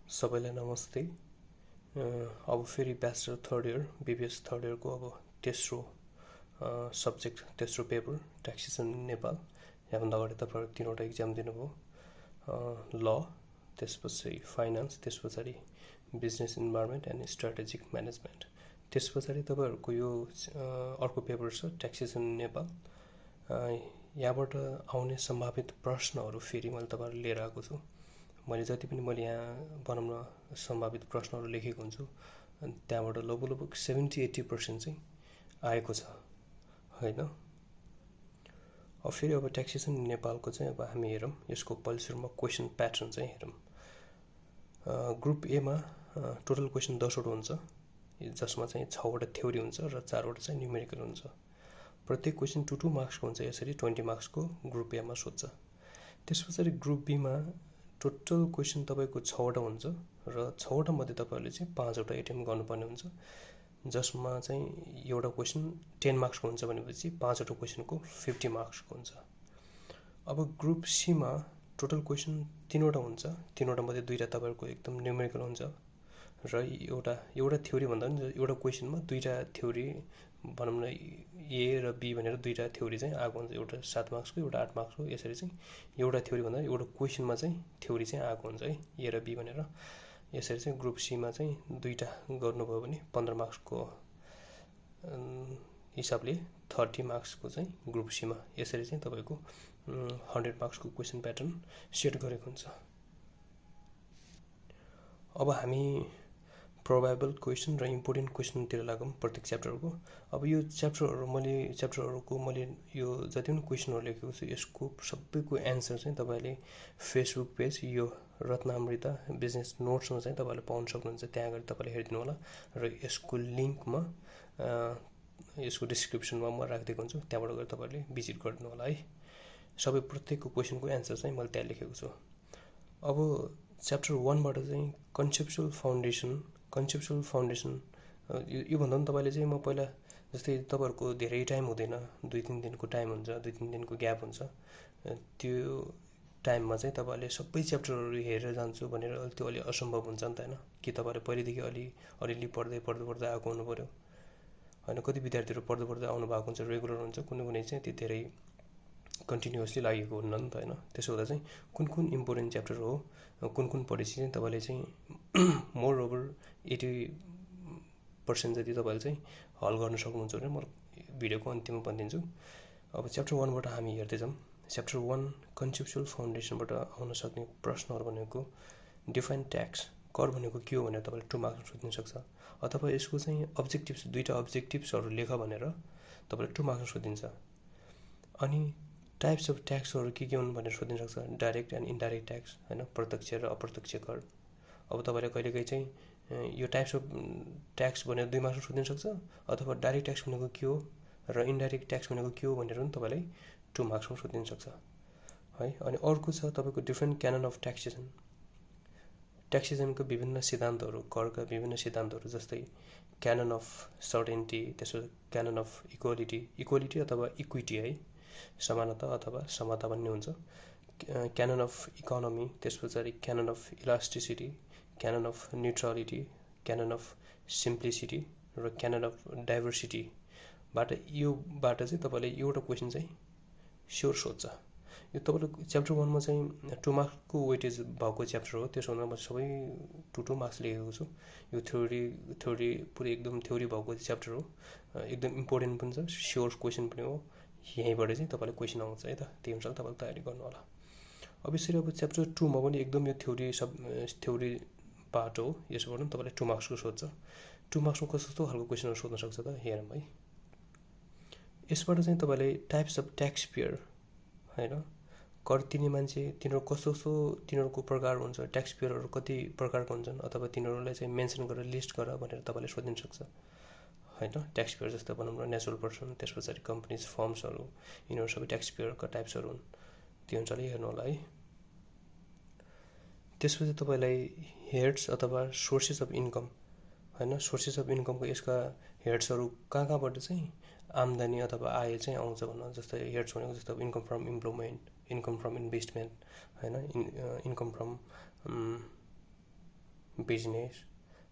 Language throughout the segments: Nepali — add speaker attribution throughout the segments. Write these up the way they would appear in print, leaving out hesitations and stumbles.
Speaker 1: सबैलाई नमस्ते। अब फेरि bachelor third year BBS third इयरको अब तेस्रो सब्जेक्ट तेस्रो पेपर ट्याक्सेसन इन नेपाल। यहाँभन्दा अगाडि तपाईँहरू 3वटा इक्जाम दिनुभयो, ल, त्यसपछि फाइनान्स, त्यस पछाडि business environment and strategic management. त्यस पछाडि तपाईँहरूको यो अर्को पेपर छ ट्याक्सेसन इन नेपाल। यहाँबाट आउने सम्भावित प्रश्नहरू फेरि मैले तपाईँहरू लिएर आएको छु। मैले जति पनि मैले यहाँ भनौँ न सम्भावित प्रश्नहरू लेखेको हुन्छु, अनि त्यहाँबाट लगभग 70-80% चाहिँ आएको छ होइन। अब फेरि अब ट्याक्सेसन नेपालको चाहिँ अब हामी हेरौँ, यसको पहिलो सुरुमा क्वेसन प्याटर्न चाहिँ हेरौँ। ग्रुप एमा टोटल क्वेसन 10वटा हुन्छ, जसमा चाहिँ 6वटा थ्योरी हुन्छ र 4वटा चाहिँ न्युमेरिकल हुन्छ। प्रत्येक क्वेसन 2-2 मार्क्सको हुन्छ। यसरी 20 मार्क्सको ग्रुप एमा सोध्छ। त्यस पछाडि ग्रुप बीमा टोटल क्वेसन तपाईँको 6वटा हुन्छ र 6वटा मध्ये तपाईँहरूले चाहिँ 5वटा एटेम्प गर्नुपर्ने हुन्छ, जसमा चाहिँ एउटा क्वेसन 10 मार्क्सको हुन्छ भनेपछि 5वटा क्वेसनको 50 मार्क्सको हुन्छ। अब ग्रुप सीमा टोटल क्वेसन 3वटा हुन्छ, 3वटा मध्ये 2वटा तपाईँहरूको एकदम न्युमेरिकल हुन्छ र एउटा थ्योरी भन्दा पनि एउटा क्वेसनमा 2वटा थ्योरी भनौँ न ए र बी भनेर 2वटा थ्योरी चाहिँ आएको हुन्छ, एउटा 7 मार्क्सको एउटा 8 मार्क्सको। यसरी चाहिँ एउटा थ्योरी भन्दा एउटा क्वेसनमा चाहिँ थ्योरी चाहिँ आएको हुन्छ है, ए र बी भनेर। यसरी चाहिँ ग्रुप सीमा चाहिँ 2वटा गर्नुभयो भने 15 मार्क्सको हिसाबले 30 मार्क्सको चाहिँ ग्रुप सीमा। यसरी चाहिँ तपाईँको 100 मार्क्सको क्वेसन प्याटर्न सेट गरेको हुन्छ। अब हामी प्रोभाइबल क्वेसन र इम्पोर्टेन्ट क्वेसनतिर लागौँ प्रत्येक च्याप्टरको। अब यो च्याप्टरहरूको मैले यो जति पनि क्वेसनहरू लेखेको छु यसको सबैको एन्सर चाहिँ तपाईँले फेसबुक पेज यो रत्नामृता बिजनेस नोट्समा चाहिँ तपाईँले पाउन सक्नुहुन्छ। त्यहाँ गएर तपाईँले हेरिदिनु होला र यसको लिङ्कमा यसको डिस्क्रिप्सनमा म राखिदिएको हुन्छु, त्यहाँबाट गएर तपाईँले भिजिट गरिदिनु होला है। सबै प्रत्येकको क्वेसनको एन्सर चाहिँ मैले त्यहाँ लेखेको छु। अब च्याप्टर 1बाट चाहिँ कन्सेप्चुअल फाउन्डेसन योभन्दा पनि तपाईँले चाहिँ म पहिला जस्तै तपाईँहरूको धेरै टाइम हुँदैन, 2-3 दिनको टाइम हुन्छ, 2-3 दिनको ग्याप हुन्छ। त्यो टाइममा चाहिँ तपाईँले सबै च्याप्टरहरू हेरेर जान्छु भनेर त्यो अलि असम्भव हुन्छ नि त होइन। कि तपाईँले पहिलेदेखि अलिअलि पढ्दै आएको हुनु पऱ्यो होइन। कति विद्यार्थीहरू पढ्दै आउनु भएको हुन्छ, रेगुलर हुन्छ, कुनै चाहिँ त्यो धेरै कन्टिन्युसली लागेको हुन्न नि त होइन। त्यसो हुँदा चाहिँ कुन इम्पोर्टेन्ट च्याप्टर हो, कुन पढेपछि चाहिँ तपाईँले चाहिँ मोर ओभर 80% जति तपाईँले चाहिँ हल गर्न सक्नुहुन्छ भने म भिडियोको अन्तिममा भनिदिन्छु। अब च्याप्टर 1बाट हामी हेर्दै जाउँ। च्याप्टर 1 कन्सेप्चुअल फाउन्डेसनबाट आउन सक्ने प्रश्नहरू भनेको डिफाइन ट्याक्स, कर भनेको के हो भनेर तपाईँले 2 मार्क्स सोध्न सक्छ। अथवा यसको चाहिँ अब्जेक्टिभ्स 2वटा अब्जेक्टिभ्सहरू लेख भनेर तपाईँले 2 मार्क्स सोधिन्छ। अनि टाइप्स अफ ट्याक्सहरू के हुन् भनेर सोधिन सक्छ, डाइरेक्ट एन्ड इन्डाइरेक्ट ट्याक्स होइन, प्रत्यक्ष र अप्रत्यक्ष कर। अब तपाईँले कहिलेकाहीँ चाहिँ यो टाइप्स अफ ट्याक्स भनेर 2 मार्क्स सोधिन सक्छ, अथवा डाइरेक्ट ट्याक्स भनेको के हो र इन्डाइरेक्ट ट्याक्स भनेको के हो भनेर पनि तपाईँलाई 2 मार्क्समा सोधिन सक्छ है। अनि अर्को छ तपाईँको डिफ्रेन्ट क्यानन अफ ट्याक्सेसनको विभिन्न सिद्धान्तहरू, करका विभिन्न सिद्धान्तहरू, जस्तै क्यानन अफ सर्टेन्टी, त्यसपछि क्यानन अफ इक्वालिटी अथवा इक्विटी है, समानता अथवा समता भन्ने हुन्छ। क्यानन अफ इकोनोमी, त्यस पछाडि canon of elasticity, canon of neutrality, canon of simplicity र क्यानन अफ डाइभर्सिटीबाट चाहिँ तपाईँले एउटा क्वेसन चाहिँ स्योर सोध्छ। यो तपाईँले च्याप्टर 1मा चाहिँ 2 मार्क्सको वेटेज भएको च्याप्टर हो, त्यसो हुँदा म सबै 2-2 मार्क्स लेखेको छु। यो थ्योरी पुरै एकदम थ्योरी भएको च्याप्टर हो, एकदम इम्पोर्टेन्ट पनि छ, स्योर क्वेसन पनि हो। यहीँबाट चाहिँ तपाईँले क्वेसन आउँछ है त, त्यही अनुसार तपाईँले तयारी गर्नु होला। अब यसरी अब च्याप्टर 2मा पनि एकदम यो थ्योरी पार्ट हो, यसबाट पनि तपाईँले 2 मार्क्सको सोध्छ। 2 मार्क्समा कस्तो खालको क्वेसनहरू सोध्न सक्छ त हेरौँ है। यसबाट चाहिँ तपाईँले टाइप्स अफ ट्याक्स पेयर होइन, कर तिर्ने मान्छे तिनीहरूको प्रकार हुन्छ, ट्याक्स पेयरहरू कति प्रकारको हुन्छन्, अथवा तिनीहरूलाई चाहिँ मेन्सन गरेर लिस्ट गर भनेर तपाईँले सोधिन सक्छ होइन। ट्याक्स पेयर जस्तो भनौँ न नेचुरल पर्सन, त्यस पछाडि कम्पनीज, फर्म्सहरू, यिनीहरू सबै ट्याक्स पेयरका टाइप्सहरू हुन्, त्यो अनुसारले हेर्नु होला है। त्यसपछि तपाईँलाई हेड्स अथवा सोर्सेस अफ इन्कम होइन, सोर्सेस अफ इन्कमको यसका हेड्सहरू कहाँबाट चाहिँ आम्दानी अथवा आय चाहिँ आउँछ भन्न। जस्तै हेड्स भनेको जस्तो income from employment, income from investment होइन, इन्कम फ्रम बिजनेस,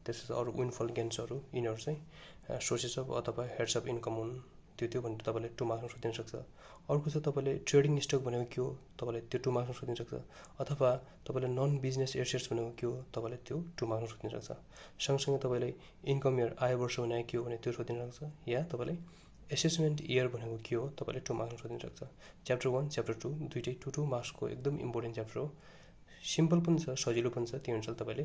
Speaker 1: त्यसपछि अरू विनफल गेन्सहरू, यिनीहरू चाहिँ सोर्सेस अफ अथवा हेड्स अफ इन्कम हुन्, त्यो भनेर तपाईँले 2 मार्क्समा सोधिन सक्छ। अर्को छ तपाईँले ट्रेडिङ स्टक भनेको के हो, तपाईँले त्यो 2 मार्क्समा सोधिन सक्छ। अथवा तपाईँले नन बिजनेस एसेट्स भनेको के हो, तपाईँले त्यो 2 मार्क्समा सोधिन सक्छ। सँगसँगै तपाईँले इन्कम इयर, आय वर्ष भनेको के हो भने त्यो सोधिन सक्छ। या तपाईँले एसेसमेन्ट इयर भनेको के हो, तपाईँले 2 मार्क्समा सोधिन सक्छ। च्याप्टर 1 च्याप्टर 2 दुइटै 2 मार्क्सको एकदम इम्पोर्टेन्ट च्याप्टर हो। सिम्पल पनि छ, सजिलो पनि छ, त्यो अनुसार तपाईँले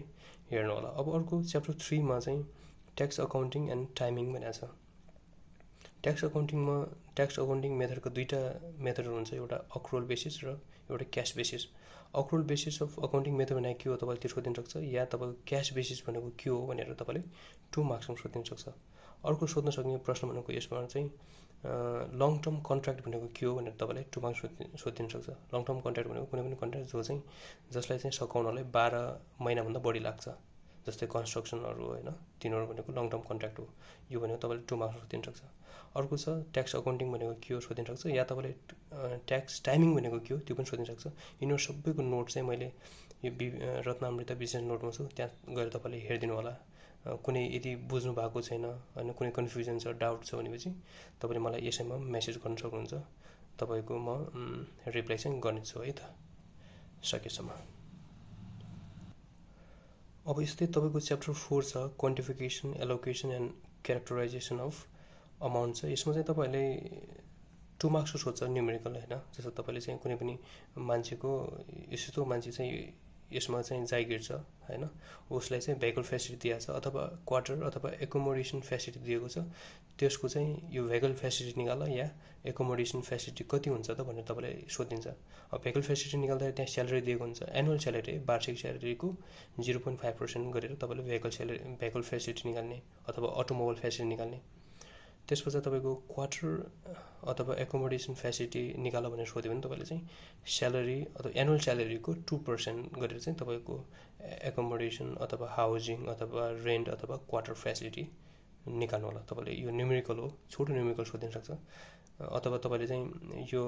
Speaker 1: हेर्नु होला। अब अर्को च्याप्टर 3 मा चाहिँ ट्याक्स अकाउन्टिङ एन्ड टाइमिङ भनेको छ। ट्याक्स अकाउन्टिङ मेथडको दुईवटा मेथडहरू हुन्छ, एउटा अक्रुअल बेसिस र एउटा cash basis. Accrual basis of accounting method भनेको के हो तपाईँले त्यो सोधिन सक्छ। या तपाईँको क्यास बेसिस भनेको के हो भनेर तपाईँले 2 मार्क्समा सोधिन सक्छ। अर्को सोध्न सक्ने प्रश्न भनेको यसमा चाहिँ लङ टर्म कन्ट्र्याक्ट भनेको के हो भनेर तपाईँले 2 मार्क्स सोधिन सक्छ। लङ टर्म कन्ट्र्याक्ट भनेको कुनै पनि कन्ट्र्याक्ट जसलाई चाहिँ सकाउनलाई 12 महिनाभन्दा बढी लाग्छ, जस्तै कन्स्ट्रक्सनहरू होइन, तिनीहरू भनेको लङ टर्म कन्ट्र्याक्ट हो। यो भनेको तपाईँले 2 मार्क्समा सोधिन सक्छ। अर्को छ ट्याक्स अकाउन्टिङ भनेको के हो सोधिन सक्छ। या तपाईँले ट्याक्स टाइमिङ भनेको के हो त्यो पनि सोधिन सक्छ। यिनीहरू सबैको नोट चाहिँ मैले यो रत्नामृत बिजनेस नोटमा छु, त्यहाँ गएर तपाईँले हेरिदिनु होला। कुनै यदि बुझ्नु भएको छैन होइन, कुनै कन्फ्युजन छ, डाउट छ भनेपछि तपाईँले मलाई यसैमा मेसेज गर्न सक्नुहुन्छ। तपाईँको म रिप्लाई चाहिँ गर्नेछु है त सकेसम्म। अब यस्तै तपाईँको च्याप्टर 4 छ क्वान्टिफिकेसन, allocation and characterisation of amount छ। यसमा चाहिँ तपाईँहरूले 2 मार्क्सको सोध्छ न्युमेरिकल होइन। जस्तो तपाईँले चाहिँ कुनै पनि मान्छेको यस्तो मान्छे चाहिँ यसमा चाहिँ जागिर छ होइन, उसलाई चाहिँ भेहिकल फेसिलिटी दिएको छ अथवा क्वार्टर अथवा एकोमोडेसन फेसिलिटी दिएको छ, त्यसको चाहिँ यो भेहिकल फेसिलिटी निकाल या एकोमोडेसन फेसिलिटी कति हुन्छ त भनेर तपाईँलाई सोधिन्छ। अब भेहिकल फेसिलिटी निकाल्दा त्यहाँ स्यालेरी दिएको हुन्छ, एनुअल स्यालेरी, वार्षिक स्यालेरीको 0.5% गरेर तपाईँले भेहिकल फेसिलिटी निकाल्ने अथवा अटोमोबाइल फेसिलिटी निकाल्ने। त्यसपछि तपाईँको क्वार्टर अथवा एकोमोडेसन फेसिलिटी निकाल भनेर सोध्यो भने तपाईँले चाहिँ स्यालेरी अथवा एनुअल स्यालेरीको 2% गरेर चाहिँ तपाईँको एकोमोडेसन अथवा हाउजिङ अथवा रेन्ट अथवा क्वार्टर फेसिलिटी निकाल्नु होला। तपाईँले यो न्युमेरिकल हो, छोटो न्युमेरिकल सोधिन सक्छ। अथवा तपाईँले चाहिँ यो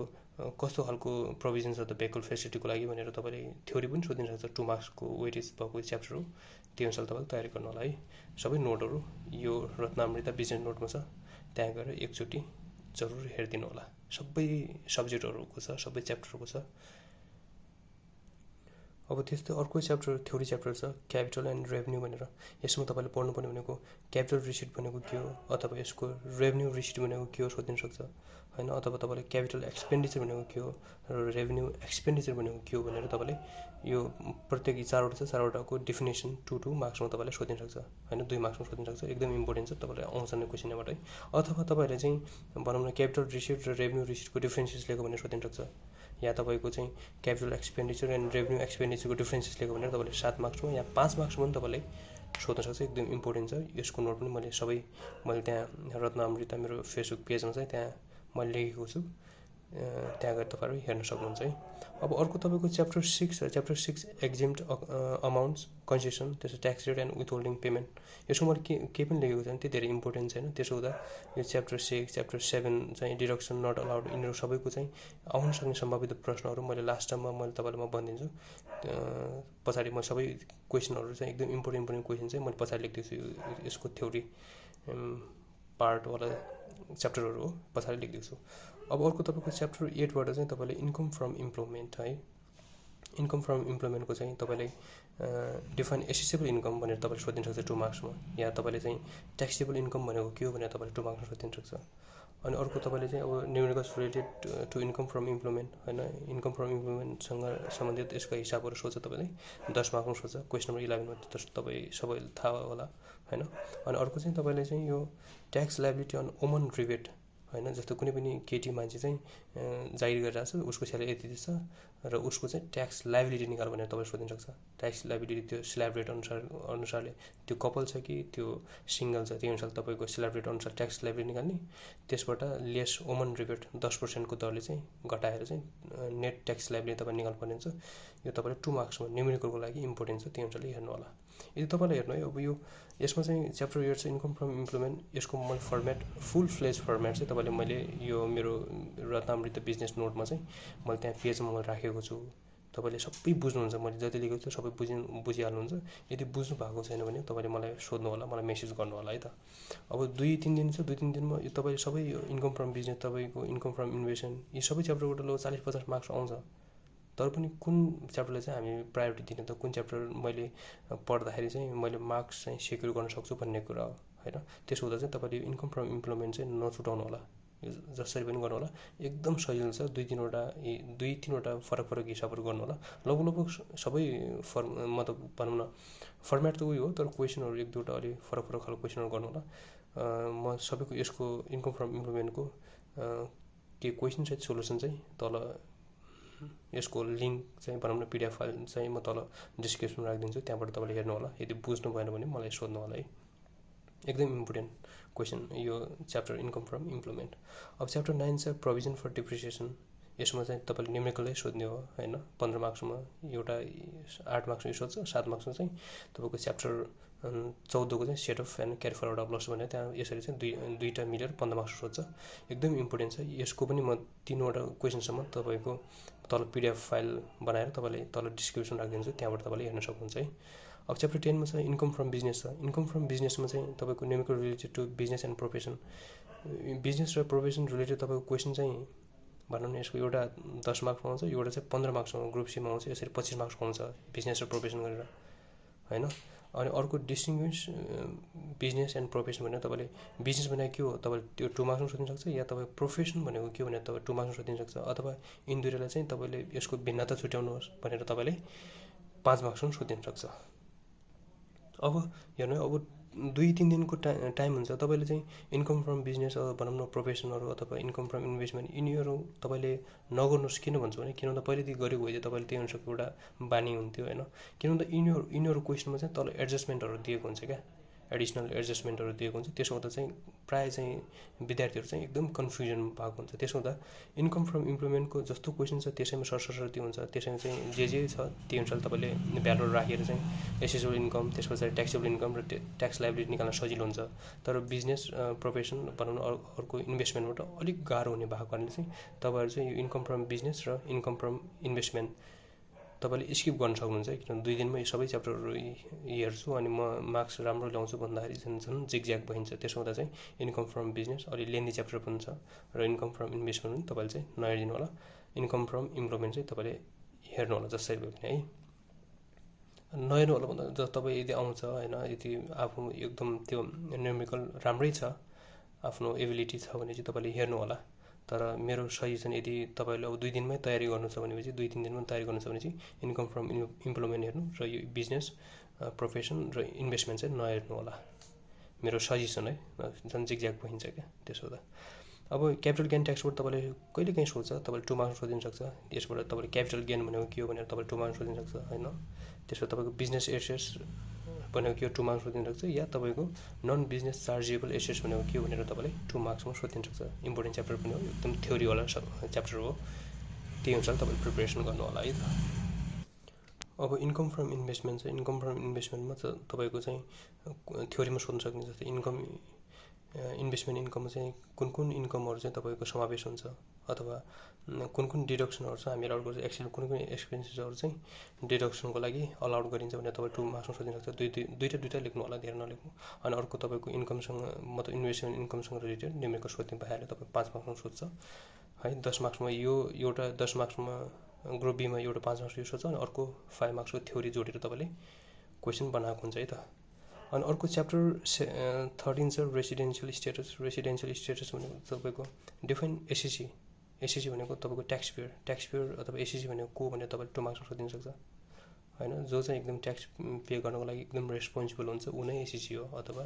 Speaker 1: कस्तो खालको प्रोभिजन छ त भेहिकल फेसिलिटीको लागि भनेर तपाईँले थ्योरी पनि सोधिन सक्छ। 2 मार्क्सको वेटेज भएको च्याप्टर हो, त्यो अनुसार तपाईँले तयारी गर्नु होला है। सबै नोटहरू यो रत्नामृत बिजनेस नोटमा छ, त्यहाँ गएर एकचोटि जरुर हेरिदिनु होला। सबै सब्जेक्टहरूको छ, सबै च्याप्टरको छ। अब त्यस्तै अर्को च्याप्टर थ्योरी च्याप्टर छ क्यापिटल एन्ड रेभेन्यू भनेर। यसमा तपाईँले पढ्नुपर्ने भनेको क्यापिटल रिसिट भनेको के हो अथवा यसको रेभेन्यू रिसिट भनेको के हो सोधिन सक्छ होइन। अथवा तपाईँले क्यापिटल एक्सपेन्डिचर भनेको के हो र रेभेन्यू एक्सपेन्डिचर भनेको के हो भनेर तपाईँले यो प्रत्येक 4वटा छ, 4वटाको डेफिनेसन 2 मार्क्समा तपाईँले सोधिन सक्छ होइन, 2 मार्क्समा सोधिन सक्छ। एकदम इम्पोर्टेन्ट छ, तपाईँलाई आउँछ नै क्वेसन यहाँबाटै। अथवा तपाईँले चाहिँ भनौँ न क्यापिटल रिसिट र रेभेन्यू रिसिटको डिफ्रेन्सेस लेख्यो भनेर सोधिन सक्छ। या तपाईँको चाहिँ क्यापिटल एक्सपेन्डिचर एन्ड रेभेन्यू एक्सपेन्डिचरको डिफ्रेन्सेस लेख्यो भनेर तपाईँले 7 मार्क्समा या 5 मार्क्समा पनि तपाईँले सोध्न सक्छ। एकदम इम्पोर्टेन्ट छ। यसको नोट पनि मैले त्यहाँ रत्नामृत मेरो फेसबुक पेजमा चाहिँ त्यहाँ मैले लेखेको छु, त्यहाँ गएर तपाईँहरू हेर्न सक्नुहुन्छ है। अब अर्को तपाईँको च्याप्टर 6 छ। च्याप्टर 6 एक्जेम्ट अमाउन्ट्स, कन्सेसन, त्यसो ट्याक्स रेट एन्ड विथहोल्डिङ पेमेन्ट। यसको मैले केही पनि लेखेको छैन, त्यो धेरै इम्पोर्टेन्ट छैन। त्यसो हुँदा यो च्याप्टर 6, च्याप्टर 7 चाहिँ डिडक्सन नट अलाउड, यिनीहरू सबैको चाहिँ आउन सक्ने सम्भावित प्रश्नहरू मैले लास्ट टाइममा मैले तपाईँलाई भनिदिन्छु। पछाडि म सबै क्वेसनहरू चाहिँ एकदम इम्पोर्टेन्ट क्वेसन चाहिँ मैले पछाडि लेखिदिएको छु। यसको थ्योरी पार्टवाला च्याप्टरहरू हो, पछाडि लेखिदिएको छु। अब अर्को तपाईँको च्याप्टर 8बाट चाहिँ तपाईँले इन्कम फ्रम इम्प्लोइमेन्ट है। इन्कम फ्रम इम्प्लोइमेन्टको चाहिँ तपाईँले डिफाइन एसेसेबल इन्कम भनेर तपाईँले सोधिन सक्छ 2 मार्क्समा। या तपाईँले चाहिँ ट्याक्सेबल इन्कम भनेको के हो भनेर तपाईँले 2 मार्क्समा सोधिन सक्छ। अनि अर्को तपाईँले चाहिँ अब numericals related to income from employment होइन, इन्कम फ्रम इम्प्लोइमेन्टसँग सम्बन्धित यसका हिसाबहरू सोध्छ तपाईँले 10 मार्क्समा सोध्छ। क्वेसन नम्बर 11मा तपाईँ सबैले थाहा होला होइन। अनि अर्को चाहिँ तपाईँले चाहिँ यो tax liability on woman rebate होइन, जस्तो कुनै पनि केटी मान्छे चाहिँ जागिर गरिरहेको छ, उसको स्यालेरी यति दिन्छ र उसको चाहिँ ट्याक्स लायबिलिटी निकाल भनेर तपाईँ सोधिन सक्छ। ट्याक्स लायबिलिटी त्यो स्ल्याब रेट अनुसारले त्यो कपल छ कि त्यो सिङ्गल छ, त्यो अनुसार तपाईँको स्ल्याब रेट अनुसार ट्याक्स लायबिलिटी निकाल्ने। त्यसबाट लेस वुमन रिबेट 10%को दरले चाहिँ घटाएर चाहिँ नेट ट्याक्स लायबिलिटी तपाईँ निकाल्नुपर्ने हुन्छ। यो तपाईँले 2 मार्क्समा न्युमेरिकलको लागि इम्पोर्टेन्ट छ, त्यो अनुसारले हेर्नु होला। यदि तपाईँलाई हेर्नु है, अब यो यसमा चाहिँ च्याप्टर 8 छ इन्कम फ्रम इम्प्लोइमेन्ट। यसको मैले फर्मेट फुल फ्लेज फर्मेट चाहिँ मैले यो मेरो रत्नामृत बिजनेस नोटमा चाहिँ मैले त्यहाँ पेजमा मैले राखेको छु। तपाईँले सबै बुझ्नुहुन्छ, मैले जति लेखेको छु सबै बुझिहाल्नुहुन्छ। यदि बुझ्नु भएको छैन भने तपाईँले मलाई सोध्नु होला, मलाई मेसेज गर्नु होला है त। अब 2-3 दिन छ, 2-3 दिनमा यो तपाईँले सबै इन्कम फ्रम बिजनेस, तपाईँको इन्कम फ्रम इन्भेस्टमेन्ट, यी सबै च्याप्टरबाट ल 40-50 मार्क्स आउँछ। तर पनि कुन च्याप्टरलाई चाहिँ हामी प्रायोरिटी दिने त, कुन च्याप्टर मैले पढ्दाखेरि चाहिँ मैले मार्क्स चाहिँ सेक्युर गर्न सक्छु भन्ने कुरा हो होइन। त्यसो हुँदा चाहिँ तपाईँले इन्कम फ्रम इम्प्लोइमेन्ट चाहिँ नछुटाउनु होला, जसरी पनि गर्नु होला। एकदम सजिलो छ, 2-3वटा फरक हिसाबहरू गर्नु होला। लगभग सबै मतलब भनौँ न फर्मेट त उही हो, तर क्वेसनहरू 1-2वटा अलि फरक खालको क्वेसनहरू गर्नु होला। म सबैको यसको इन्कम फ्रम इम्प्लोइमेन्टको के क्वेसन सहित सोल्युसन चाहिँ तल यसको लिङ्क चाहिँ भनौँ न PDF फाइल चाहिँ म तल डिस्क्रिप्सनमा राखिदिन्छु, त्यहाँबाट तपाईँले हेर्नु होला। यदि बुझ्नु भएन भने मलाई सोध्नु होला है। एकदम इम्पोर्टेन्ट क्वेसन यो च्याप्टर इन्कम फ्रम इम्प्लोइमेन्ट। अब च्याप्टर 9 छ प्रोभिजन फर डिप्रिसिएसन। यसमा चाहिँ तपाईँले न्युमेरिकलै सोध्ने हो होइन। 15 मार्क्समा एउटा 8 मार्क्समा यो सोध्छ, 7 मार्क्समा चाहिँ तपाईँको च्याप्टर 14 को चाहिँ set off and carry forward of loss भनेर त्यहाँ यसरी चाहिँ दुईवटा मिलेर 15 मार्क्स सोध्छ। एकदम इम्पोर्टेन्ट छ यसको पनि। म 3वटा क्वेसनसम्म तपाईँको तल PDF फाइल बनाएर तपाईँले तल डिस्क्रिप्सन राखिदिन्छु, त्यहाँबाट तपाईँले हेर्न सक्नुहुन्छ है। अब च्याप्टर 10 मा चाहिँ इन्कम फ्रम बिजनेस छ। इन्कम फ्रम बिजनेसमा चाहिँ तपाईँको numerical related to business and profession. Business र प्रोफेसन रिलेटेड तपाईँको क्वेसन चाहिँ भनौँ न यसको एउटा 10 मार्क्समा आउँछ, एउटा चाहिँ 15 मार्क्समा ग्रुप सीमा आउँछ। यसरी 25 मार्क्सको आउँछ बिजनेस र प्रोफेसन गरेर होइन। अनि अर्को डिस्टिङ्ग्विस बिजनेस एन्ड प्रोफेसन भनेर तपाईँले बिजनेस भनेको के हो तपाईँले त्यो 2 मार्क्समा सोधिन सक्छ, या तपाईँ प्रोफेसन भनेको के हो भनेर तपाईँ 2 मार्क्समा सोधिन सक्छ, अथवा यिनी दुईलाई चाहिँ तपाईँले यसको भिन्नता छुट्याउनुहोस् भनेर तपाईँले 5 मार्क्समा सोधिन सक्छ। अब हेर्नु, अब 2-3 दिनको टाइम हुन्छ, तपाईँले चाहिँ इन्कम फ्रम बिजनेस भनौँ न प्रोफेसनहरू अथवा इन्कम फ्रम इन्भेस्टमेन्ट यिनीहरू तपाईँले नगर्नुहोस्। किन भन्छु भने किन भन्दा पहिलेदेखि गरेको भए तपाईँले त्यही अनुसारको एउटा बानी हुन्थ्यो होइन। किन भन्दा यिनीहरू क्वेसनमा चाहिँ तल एडजस्टमेन्टहरू दिएको हुन्छ क्या, एडिसनल एडजस्टमेन्टहरू दिएको हुन्छ। त्यसो हुँदा चाहिँ प्रायः चाहिँ विद्यार्थीहरू चाहिँ एकदम कन्फ्युजन भएको हुन्छ। त्यसो हुँदा इन्कम फ्रम इम्प्लोइमेन्टको जस्तो क्वेसन छ त्यसैमा सरसर्ती हुन्छ, त्यसैमा चाहिँ जे छ त्यही अनुसार तपाईँले भ्यालुहरू राखेर चाहिँ एसेसेबल इन्कम, त्यस पछाडि ट्याक्सेबल इन्कम र ट्याक्स लाइबिलिटी निकाल्न सजिलो हुन्छ। तर बिजनेस प्रोफेसन भनौँ न अर्को इन्भेस्टमेन्टबाट अलिक गाह्रो हुने भएको कारणले चाहिँ तपाईँहरू चाहिँ यो इन्कम फ्रम बिजनेस र इन्कम फ्रम इन्भेस्टमेन्ट तपाईँले स्किप गर्न सक्नुहुन्छ। किनभने 2 दिनमा यो सबै च्याप्टरहरू हेर्छु अनि म मार्क्स राम्रो ल्याउँछु भन्दाखेरि झन् जिगज्याग भइन्छ। त्यसो हुँदा चाहिँ इन्कम फ्रम बिजनेस अलि लेन्दी च्याप्टर पनि छ र इन्कम फ्रम इन्भेस्टमेन्ट पनि तपाईँले चाहिँ नहेरिदिनु होला। इन्कम फ्रम इम्प्लोइमेन्ट चाहिँ तपाईँले हेर्नु होला जसरी भए पनि है। नहेर्नु होला भन्दा जब तपाईँ यदि आउँछ होइन, यदि आफू एकदम त्यो न्युमेरिकल राम्रै छ, आफ्नो एबिलिटी छ भने चाहिँ तपाईँले हेर्नु होला। तर मेरो सजेसन यदि तपाईँले अब 2 दिनमै तयारी गर्नु छ भनेपछि 2-3 दिनमा तयारी गर्नु छ भने चाहिँ इन्कम फ्रम इम्प्लोइमेन्ट हेर्नु र यो बिजनेस प्रोफेसन र इन्भेस्टमेन्ट चाहिँ नहेर्नु होला, मेरो सजेसन है। झन् जिगज्याग भइन्छ क्या त्यसो हुँदा। अब क्यापिटल गेन ट्याक्सबाट तपाईँले कहिले काहीँ सोध्छ, तपाईँले 2 मार्क्स सोधिन सक्छ। यसबाट तपाईँले क्यापिटल गेन भनेको के हो भनेर तपाईँले 2 मार्क्स सोधिन सक्छ होइन। त्यसबाट तपाईँको बिजनेस एसेट्स भनेको के हो 2 मार्क्स सोधिन सक्छ, या तपाईँको नन बिजनेस चार्जेबल एसेट्स भनेको के हो भनेर तपाईँले 2 मार्क्समा सोधिन सक्छ। इम्पोर्टेन्ट च्याप्टर पनि हो, एकदम थ्योरीवाला च्याप्टर हो, त्यही अनुसार तपाईँले प्रिपरेसन गर्नु होला है त। अब इन्कम फ्रम इन्भेस्टमेन्ट छ। इन्कम फ्रम इन्भेस्टमेन्टमा चाहिँ तपाईँको चाहिँ थ्योरीमा सोध्न सक्ने जस्तै इन्भेस्टमेन्ट इन्कममा चाहिँ कुन इन्कमहरू चाहिँ तपाईँको समावेश हुन्छ, अथवा कुन डिडक्सनहरू छ हामी अलाउड गर्छ, कुन एक्सपेन्सेसहरू चाहिँ डिडक्सनको लागि अलाउड गरिन्छ भनेर तपाईँ 2 मार्क्समा सोधिन सक्छ। दुईवटा लेख्नु होला, धेरै नलेख्नु। अनि अर्को तपाईँको इन्कमसँग मतलब इन्भेस्टमेन्ट इन्कमसँग रिलेटेड न्युमेरिकल सोध्ने भइहाल्यो, तपाईँ 5 मार्क्समा सोध्छ है। 10 मार्क्समा यो एउटा 10 मार्क्समा ग्रुप बीमा एउटा 5 मार्क्स यो सोध्छ, अनि अर्को 5 मार्क्सको थ्योरी जोडेर तपाईँले क्वेसन बनाएको हुन्छ है त। अनि अर्को च्याप्टर 13 छ रेसिडेन्सियल स्टेटस। रेसिडेन्सियल स्टेटस भनेको तपाईँको डिफाइन एसएससी भनेको तपाईँको ट्याक्स पेयर अथवा एसएससी भनेको को भनेर तपाईँले 2 मार्क्समा सोधिन सक्छ होइन। जो चाहिँ एकदम ट्याक्स पे गर्नको लागि एकदम रेस्पोन्सिबल हुन्छ ऊ नै एसएससी हो अथवा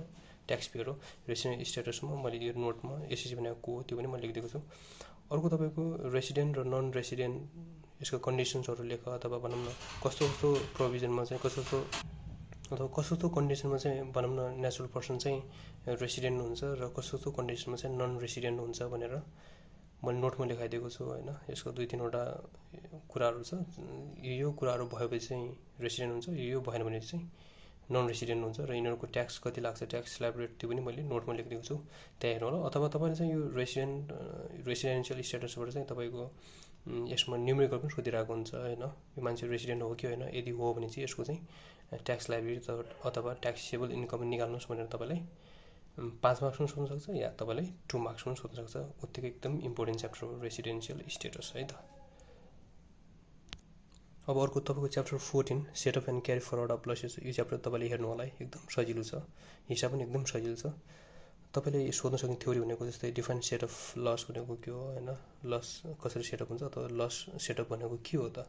Speaker 1: ट्याक्स पेयर हो। रेसिडेन्ट स्टेटसमा मैले यो नोटमा एसएससी भनेको को हो त्यो पनि मैले लेखिदिएको छु। अर्को तपाईँको रेसिडेन्ट र नन रेसिडेन्ट यसको कन्डिसन्सहरू लेख, अथवा भनौँ न कस्तो प्रोभिजनमा चाहिँ कस्तो कन्डिसनमा चाहिँ भनौँ न नेचुरल पर्सन चाहिँ रेसिडेन्ट हुन्छ र कस्तो कन्डिसनमा चाहिँ नन रेसिडेन्ट हुन्छ भनेर मैले नोटमा लेखाइदिएको छु होइन। यसको 2-3वटा कुराहरू छ। यो कुराहरू भएपछि चाहिँ रेसिडेन्ट हुन्छ, यो भएन भने चाहिँ नन रेसिडेन्ट हुन्छ, र यिनीहरूको ट्याक्स कति लाग्छ, ट्याक्स लाइबिलिटी त्यो पनि मैले नोटमा लेखिदिएको छु, त्यहाँ हेर्नु होला। अथवा तपाईँले चाहिँ यो रेसिडेन्सियल स्टेटसबाट चाहिँ तपाईँको यसमा न्युमेरिकल पनि सोधिरहेको हुन्छ हैन, यो मान्छे रेसिडेन्ट हो कि होइन, यदि हो भने चाहिँ यसको चाहिँ ट्याक्स लायबिलिटी अथवा ट्याक्सेबल इन्कम निकाल्नुहोस् भनेर तपाईँलाई 5 मार्क्स पनि सोध्न सक्छ या तपाईँलाई 2 मार्क्स पनि सोध्न सक्छ। उत्तिकै एकदम इम्पोर्टेन्ट च्याप्टर हो रेसिडेन्सियल स्टेटस है त। अब अर्को तपाईँको chapter 14 setup and carry forward of losses. यो च्याप्टर तपाईँले हेर्नु होला, एकदम सजिलो छ, हिसाब पनि एकदम सजिलो छ। तपाईँले सोध्न सक्ने थ्योरी भनेको जस्तै डिफाइन सेट अफ लस भनेको के हो हैन, लस कसरी सेटअप हुन्छ अथवा लस सेटअप भनेको के हो त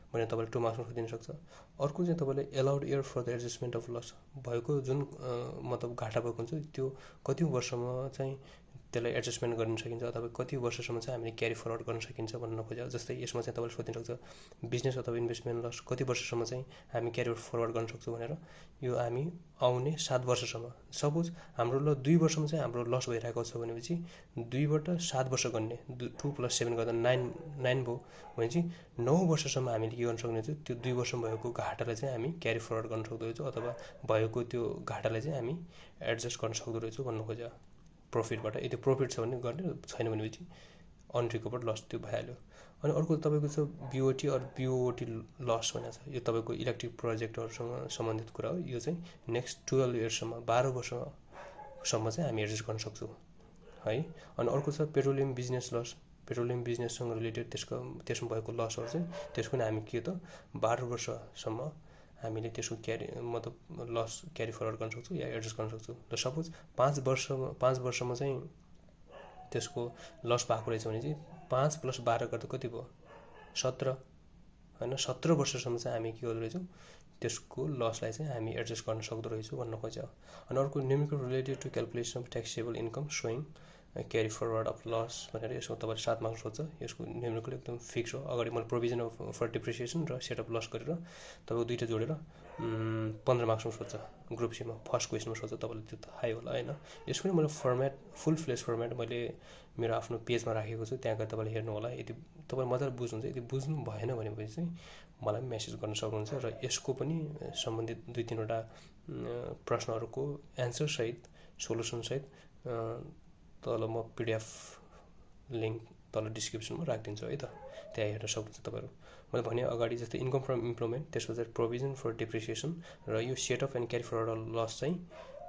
Speaker 1: भनेर तपाईँले 2 मार्क्समा सोधिन सक्छ। अर्को चाहिँ तपाईँले allowed year for the adjustment of loss, भएको जुन मतलब घाटा भएको हुन्छ त्यो कति वर्षमा चाहिँ त्यसलाई एडजस्टमेन्ट गर्न सकिन्छ अथवा कति वर्षसम्म चाहिँ हामीले क्यारी फरवर्ड गर्न सकिन्छ भन्न खोज्छ। जस्तै यसमा चाहिँ तपाईँले सोधिन सक्छ बिजनेस अथवा इन्भेस्टमेन्ट लस कति वर्षसम्म चाहिँ हामी क्यारी फरवर्ड गर्न सक्छौँ भनेर। यो हामी आउने 7 वर्षसम्म, सपोज हाम्रो ल 2 वर्षमा चाहिँ हाम्रो लस भइरहेको छ भनेपछि 2 बाट 7 वर्ष गर्ने 2 + 7 गर्दा 9 भयो भनेपछि 9 वर्षसम्म हामीले के गर्न सक्नेछौँ, त्यो 2 वर्षमा भएको घाटालाई चाहिँ हामी क्यारी फरवर्ड गर्न सक्दो रहेछौँ अथवा भएको त्यो घाटालाई चाहिँ हामी एडजस्ट गर्न सक्दो रहेछौँ भन्नु खोज्छ प्रफिटबाट। यदि प्रफिट छ भने गर्ने, छैन भनेपछि अनरिकभर्ड लस त्यो भइहाल्यो। अनि अर्को तपाईँको छ बिओटी अर बिओटी लस भनेको छ, यो तपाईँको इलेक्ट्रिक प्रोजेक्टहरूसँग सम्बन्धित कुरा हो। यो चाहिँ नेक्स्ट 12 इयर्ससम्म 12 वर्षसम्म चाहिँ हामी एडजस्ट गर्न सक्छौँ है। अनि अर्को छ पेट्रोलियम बिजनेस लस, पेट्रोलियम बिजनेससँग रिलेटेड त्यसमा भएको लसहरू चाहिँ त्यसको पनि हामी के त 12 वर्षसम्म हामीले त्यसको मतलब लस क्यारी फरवर्ड गर्न सक्छौँ या एडजस्ट गर्न सक्छौँ। र सपोज 5 वर्षमा चाहिँ त्यसको लस भएको रहेछ भने चाहिँ 5 + 12 गर्दा कति भयो 17 हैन, 17 वर्षसम्म चाहिँ हामी के गर्दो रहेछौँ, त्यसको लसलाई चाहिँ हामी एडजस्ट गर्न सक्दो रहेछौँ भन्न खोज्छ। अनि अर्को numerical related to calculation of taxable income showing carry forward of loss भनेर यसको तपाईँले 7 मार्क्स सोध्छ। यसको न्युमेरिकल एकदम फिक्स हो। अगाडि मैले प्रोभिजन फर डिप्रिसिएसन र सेट अफ लस गरेर तपाईँको दुईटा जोडेर 15 मार्क्समा सोध्छ ग्रुप सीमा, फर्स्ट क्वेसनमा सोध्छ तपाईँले, त्यो त हाई होला हैन। यसको पनि मैले फर्मेट फुल फ्लेज फर्मेट मैले मेरो आफ्नो पेजमा राखेको छु, त्यहाँ गएर तपाईँले हेर्नु होला। यदि तपाईँ मजाले बुझ्नुहुन्छ, यदि बुझ्नु भएन भनेपछि चाहिँ मलाई मेसेज गर्न सक्नुहुन्छ र यसको पनि सम्बन्धित 2-3 वटा प्रश्नहरूको एन्सर सहित सोलुसन सहित तल म PDF लिङ्क तल डिस्क्रिप्सनमा राखिदिन्छु है त, त्यहाँ हेर्न सक्नुहुन्छ तपाईँहरू। मैले भने अगाडि जस्तै इन्कम फ्रम इम्प्लोइमेन्ट, त्यसपछि प्रोभिजन फर डिप्रिसिएसन र यो set off and carry forward loss चाहिँ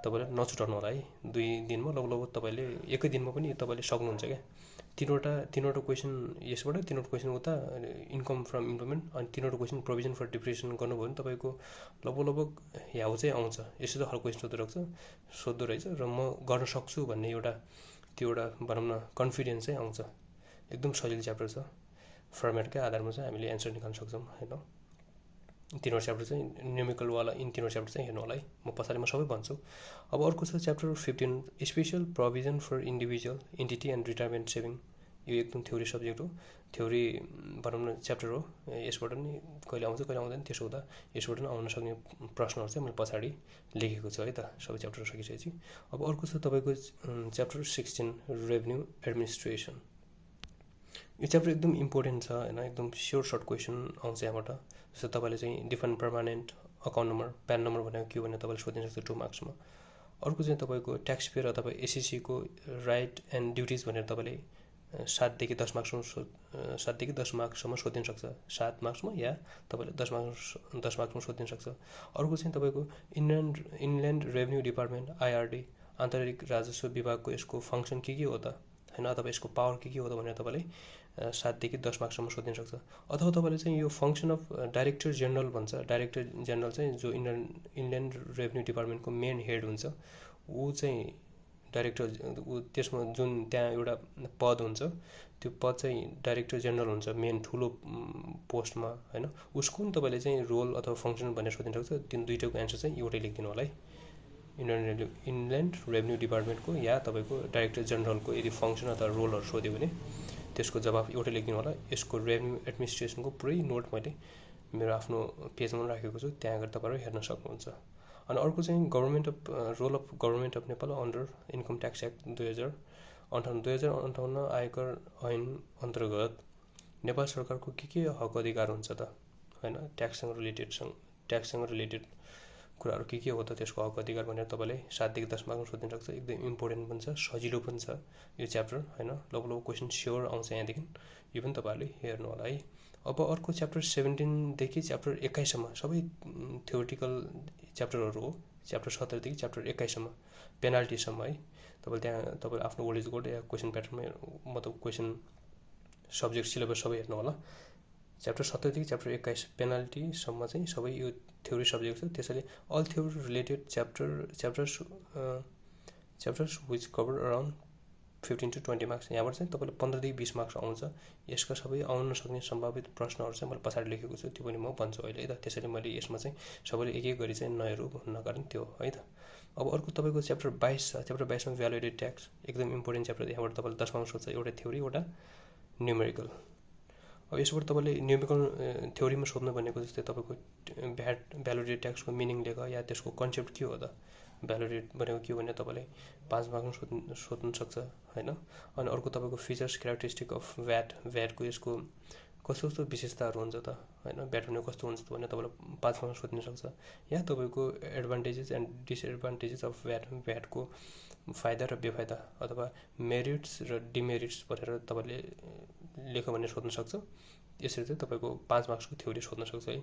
Speaker 1: तपाईँले नछुटाउनु होला है। 2 दिनमा लगभग तपाईँले एकै दिनमा पनि तपाईँले सक्नुहुन्छ क्या। तीनवटा क्वेसन यसबाट, 3वटा क्वेसन उता इन्कम फ्रम इम्प्लोइमेन्ट, अनि 3वटा क्वेसन प्रोभिजन फर डिप्रिसिएसन गर्नुभयो भने तपाईँको लगभग ह्याउ चाहिँ आउँछ। यस्तो त हर क्वेसन सोध्दो रहेछ र म गर्न सक्छु भन्ने त्यो एउटा भनौँ न कन्फिडेन्स चाहिँ आउँछ। एकदम सजिलो च्याप्टर छ, फर्मेटकै आधारमा चाहिँ हामीले एन्सर निकाल्न सक्छौँ हैन। 3वटा च्याप्टर चाहिँ न्युमेरिकलवाला, इन 3वटा च्याप्टर चाहिँ हेर्नु होला है, म पछाडि सबै भन्छु। अब अर्को छ chapter 15 special provision for individual entity and retirement saving. यो एकदम थ्योरी सब्जेक्ट हो, थ्योरी भनौँ न च्याप्टर हो। यसबाट नि कहिले आउँछ कहिले आउँदैन, त्यसो हुँदा यसबाट नि आउन सक्ने प्रश्नहरू चाहिँ मैले पछाडि लेखेको छु है त, सबै च्याप्टर सकिसकेपछि। अब अर्को छ तपाईँको च्याप्टर 16 रेभेन्यू एडमिनिस्ट्रेसन। यो च्याप्टर एकदम इम्पोर्टेन्ट छ हैन, एकदम सर्ट क्वेसन आउँछ यहाँबाट। जस्तो तपाईँले चाहिँ define permanent account number, PAN number भनेको के हो भनेर तपाईँले सोधिन सक्छ 2 मार्क्समा। अर्को चाहिँ तपाईँको ट्याक्स पेयर अथवा एसएससी को राइट एन्ड ड्युटिज भनेर तपाईँले 7 देखि 10 मार्क्ससम्म सोधिन सक्छ, 7 मार्क्समा या तपाईँले 10 मार्क्समा सोधिन सक्छ। अर्को चाहिँ तपाईँको इनल्यान्ड रेभेन्यू डिपार्टमेन्ट IRD, आन्तरिक राजस्व विभागको यसको फङ्सन के हो त हैन, अथवा यसको पावर के हो त भनेर तपाईँले 7 देखि 10 मार्क्ससम्म सोधिन सक्छ। अथवा तपाईँले चाहिँ यो फङ्सन अफ डाइरेक्टर जेनरल भन्छ, डाइरेक्टर जेनरल चाहिँ जो इनल्यान्ड रेभेन्यू डिपार्टमेन्टको मेन हेड हुन्छ, ऊ चाहिँ डाइरेक्टर, त्यसमा जुन त्यहाँ एउटा पद हुन्छ, त्यो पद चाहिँ डाइरेक्टर जेनरल हुन्छ, मेन ठुलो पोस्टमा हैन। उसको पनि तपाईँले चाहिँ रोल अथवा फङ्सन भनेर सोधिन सक्छ। त्यो दुईटाको एन्सर चाहिँ एउटै लेखिदिनु होला है, इनल्यान्ड रेभेन्यू डिपार्टमेन्टको या तपाईँको डाइरेक्टर जेनरलको यदि फङ्सन अथवा रोलहरू सोध्यो भने त्यसको जवाफ एउटै लेखिदिनु होला। यसको रेभेन्यू एडमिनिस्ट्रेसनको पुरै नोट मैले मेरो आफ्नो पेजमा राखेको छु, त्यहाँ गएर तपाईँहरू हेर्न सक्नुहुन्छ। अनि अर्को चाहिँ role of government of Nepal under income tax act 2058 आयकर ऐन अन्तर्गत नेपाल सरकारको के हक अधिकार हुन्छ त हैन, ट्याक्ससँग रिलेटेड कुराहरू के हो त त्यसको हक अधिकार भनेर तपाईँले 7 देखि 10 मार्कमा सोधिन सक्छ। एकदम इम्पोर्टेन्ट पनि छ, सजिलो पनि छ यो च्याप्टर हैन। लो क्वेसन स्योर आउँछ यहाँदेखि, यो पनि तपाईँहरूले हेर्नु होला है। अब अर्को च्याप्टर 17 देखि च्याप्टर 21 सम्म सबै थ्योरिटिकल च्याप्टरहरू हो। च्याप्टर 17 देखि च्याप्टर 21 सम्म पेनाल्टीसम्म है। तपाईँले त्यहाँ तपाईँले आफ्नो ओल्ड इज गोल्ड या क्वेसन प्याटर्नमा मतलब क्वेसन सब्जेक्ट सिलेबस सबै हेर्नु होला। च्याप्टर 17 देखि च्याप्टर 21 पेनाल्टीसम्म चाहिँ सबै यो थ्योरी सब्जेक्ट छ। त्यसैले all theory related chapters which cover around 15 to 20 marks. यहाँबाट चाहिँ तपाईँले 15 देखि 20 मार्क्स आउँछ। यसका सबै आउन सक्ने सम्भावित प्रश्नहरू चाहिँ मैले पछाडि लेखेको छु, त्यो पनि म भन्छु अहिले है त। त्यसैले मैले यसमा चाहिँ सबैले एक एक गरी चाहिँ नहेरौँ भन्नको कारण त्यो है त। अब अर्को तपाईँको च्याप्टर 22 छ। च्याप्टर 22 मा भ्यालु एडेड ट्याक्स एकदम इम्पोर्टेन्ट च्याप्टर। यहाँबाट तपाईँले 10 मार्क्स सोध्छ, एउटा थ्योरी एउटा न्युमेरिकल। अब यसबाट तपाईँले न्युमेरिकल थ्योरीमा सोध्नु भनेको जस्तै तपाईँको भ्यालु एडेड ट्याक्सको मिनिङ लेख या त्यसको कन्सेप्ट के हो त, भ्यालु एडेड भनेको के हो भने तपाईँले 5 मार्कमा सोध्नु सक्छ हैन। अनि अर्को तपाईँको फिचर्स क्यारेक्टरिस्टिक अफ भ्याटको यसको कस्तो कस्तो विशेषताहरू हुन्छ त हैन, भ्याट भनेको कस्तो हुन्छ त भने तपाईँलाई 5 मार्कमा सोध्न सक्छ। या तपाईँको एडभान्टेजेस एन्ड डिसएडभान्टेजेस अफ भ्याटको फाइदा र बेफाइदा अथवा मेरिट्स र डिमेरिट्स भनेर तपाईँले लेख भनेर सोध्न सक्छ। यसरी चाहिँ तपाईँको 5 मार्क्सको थ्योरी सोध्न सक्छ है।